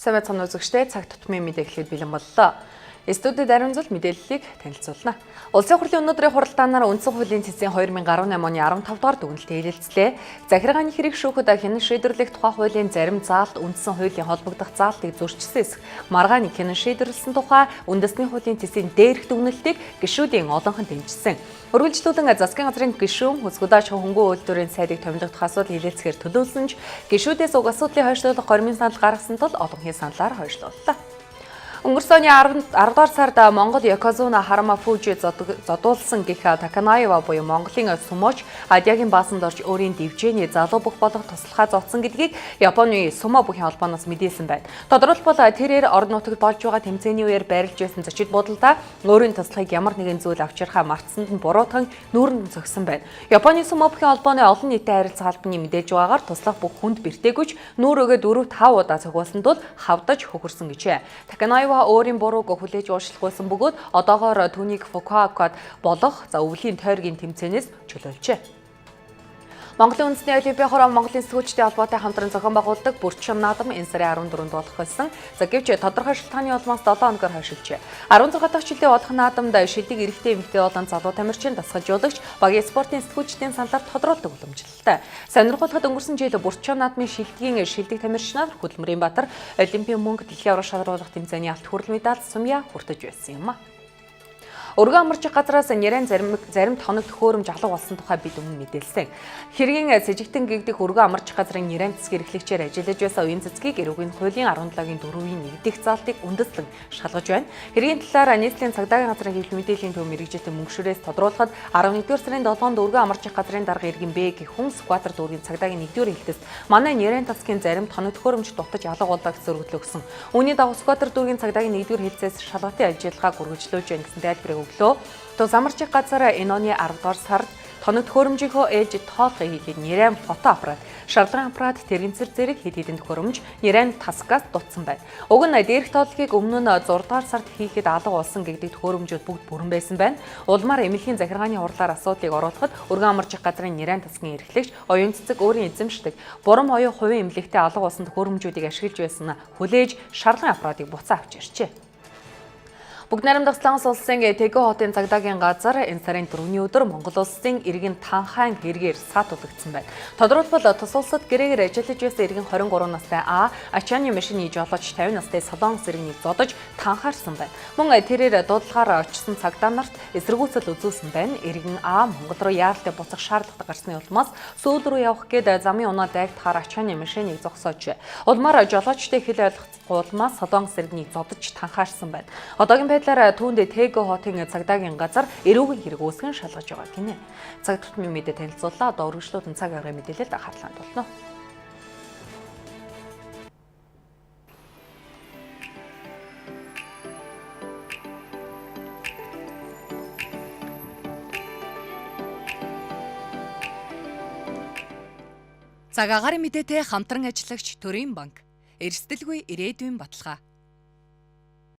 Сайн байцгаана үзэгчдээ, цаг тутмын мэдээ эхлэхэд бэлэн боллоо. Студид Ариунзул мэдээллийг танилцуулна. Улсын хурлын өнөөдрийн хуралдаанаар үндсэн хуулийн цэцгийн 2018 оны 15 дугаар дүгнэлтээ хэлэлцлээ. Захиргааны хэрэг шүүхэд хянан шийдвэрлэх тухай хуулийн зарим заалт үндсэн хуулийн холбогдох заалтыг зөрчсөн эсэх маргааны хянан шийдвэрлсэн тухай үндэсний хуулийн цэцгийн дээрх дүгнэлтийг гишүүдийн олонхон дэмжсэн. Үргэлжлүүлэн засгийн газрын гишүүн Хөсгөдөөч хөнгөн үйлдвэрийн сайдыг томилогдох асуудал хэлэлцэхээр төлөвлөсөн ч гишүүдээс уг асуудлыг хойшлуулах гормын санал гаргасан тул олонхын саналаар хойшлууллаа. Өнгөрсөн оны 10 дугаар сард Монгол Йокозуна Харума Фужи зодуулсан гэх Таканаева буюу Монголын сумоч Адягийн баасанд орж өөрийн дивжээний залуу бүх болох туслахаа зодсон гэдгийг Японы сумо бүхийн холбооноос мэдээлсэн байна. Тодорхойлбол тэрээр орон нутагт болж байгаа тэмцээний үеэр байрлаж байсан зочид буудалдаа өөрийн туслахыг ямар нэгэн зүйл авчирхаа мартсанд нь буруутхан нүүрэнд нь цогсон байна. Японы сумо бүхийн холбооны олон нийтийн харилцаа албаны мэдээлж байгаагаар туслах бүх хүнд бэртээгүйч нүүр өгөө 4-5 удаа цогцолсон тул хавдаж хөхөрсөн гэжээ. Таканаева өөрийн бурууг хүлээж уушлахгүйсэн бөгөөд одоогоор түүнийг Фукуокад болох за өвлийн тойргийн тэмцээнээс чөлөөлжээ. Монголын үндэсний олимпийн хороо Монголын сэтгүүлчдийн холбоотой хамтран зохион байгуулдаг Бүрчин наадам энэ сарын 14-нд болох байсан. За гэвч тодорхой шалтгааны улмаас 7 хоногор хойшилжээ. 16 дахь жилийн болох наадамд шилдэг эрэгтэй эмэгтэй болон залуу тамирчин, дасгалжуулагч, багийн спортын сэтгүүлчдийн саналаар тодруулдаг уламжлалтай. Сонирхолтой өнгөрсөн жил Бүрчин наадмын шилдгийн шилдэг тамирчнаар Хөдөлмөрийн Баатар олимпийн мөнгө дэлхийн аварга шалруулах тэмцээний алт хүрэл медаль Сумья хүртэж байсан юм а. Өргөн амарч газраас нэрэн зарим тоног төхөөрөмж алга болсон тухай бид өмнө мэдээлсэн. Хэргийн сэжигтэн гэгдэх өргөн амарч газрын нэрэн засгийн эрхлэгчээр ажиллаж байсан уян цэцгийг эрүүгийн хуулийн 17-гийн 4-ийн 1 дэх заалтыг үндэслэн шалгаж байна. Хэргийн талаар нийслэлийн цагдаагийн газрын хэвлэл мэдээллийн төв мэрэгжлийн мөнгөшөрөөс тодруулахад 11-р сарын 7-нд өргөн амарч газрын дарга иргэн Б гэх хүн Сүхбаатар дүүргийн цагдаагийн 1-р хэлтэст манай нэрэн засгийн зарим тоног төхөөрөмж дутаж алга боллоо гэсэн өргөдөл өгсөн. Үүний дагуу Сүхбаатар дүүргийн цагдаагийн 1-р хэлцээс шалгалтын ажиллагааг үргэлжлүүлж байна гэсэн тайлбарыг өглөө. Тус амарчих газар энэ оны 10 дугаар сард тоног төхөөрөмжийнхөө ээлж тоолгыг хийхэд нэрэн фото аппарат, шарлагын аппарат, тэрэгцэр зэрэг хэд хэдэн төхөөрөмж нэрэн тасгаас дутсан байна. Уг нь дээрх тооллогыг өмнө нь 6 дугаар сард хийхэд алга болсон гэгдэг төхөөрөмжүүд бүгд бүрэн байсан байна. Улмаар эмнэлгийн захиргааны хурлаар асуудлыг оруулахад өргөн амарчих газрын нэрэн тасгийн эрхлэгч оюун цэцэг өөрийн эзэмшдэг бурам оюун хувийн эмнэлэгтээ алга болсон төхөөрөмжүүдийг ашиглаж байсан хүлээж шарлагын аппаратыг буцаа авч иржээ. Бүгд найрамдах Солонгос улсын Тэгү хотын цагдаагийн газар энэ сарын 4-ний өдөр Монгол улсын иргэн Танхайн эргээр саатуулагдсан байна. Тодорхойлбол тус улсад гэрээгээр ажиллаж байсан иргэн 23 настай А ачааны машины жолооч 50 настай Солонгос иргэнийг зодож танхаарсан байна. Мөн тэрээр дуудлагаар очсон цагдаа нарт эсэргүүцэл үзүүлсэн байна. Иргэн А Монгол руу яаралтай буцах шаардлагатай гарсны улмаас Сөүл рүү явах гээд замын унаа дайгдахаар ачааны машиныг зогсоожээ. Улмаар жолоочтой хэл ойлгохгүй улмаас Солонгос иргэнийг зодож танхаарсан байна. Одоогийн байдлаар түүнд Тэгү хотын цагдаагийн газар эрүүгийн хэрэг үүсгэн шалгаж байгаа гинэ. Цаг тутмын мэдээ танилцууллаа. Одоо үргэлжлүүлэн цаг агаарын мэдээлэлд анхаарлаа хандуулна. Цаг агаарын мэдээтэй хамтран ажиллагч Төрийн банк. Эрсдэлгүй ирээдүйн баталгаа.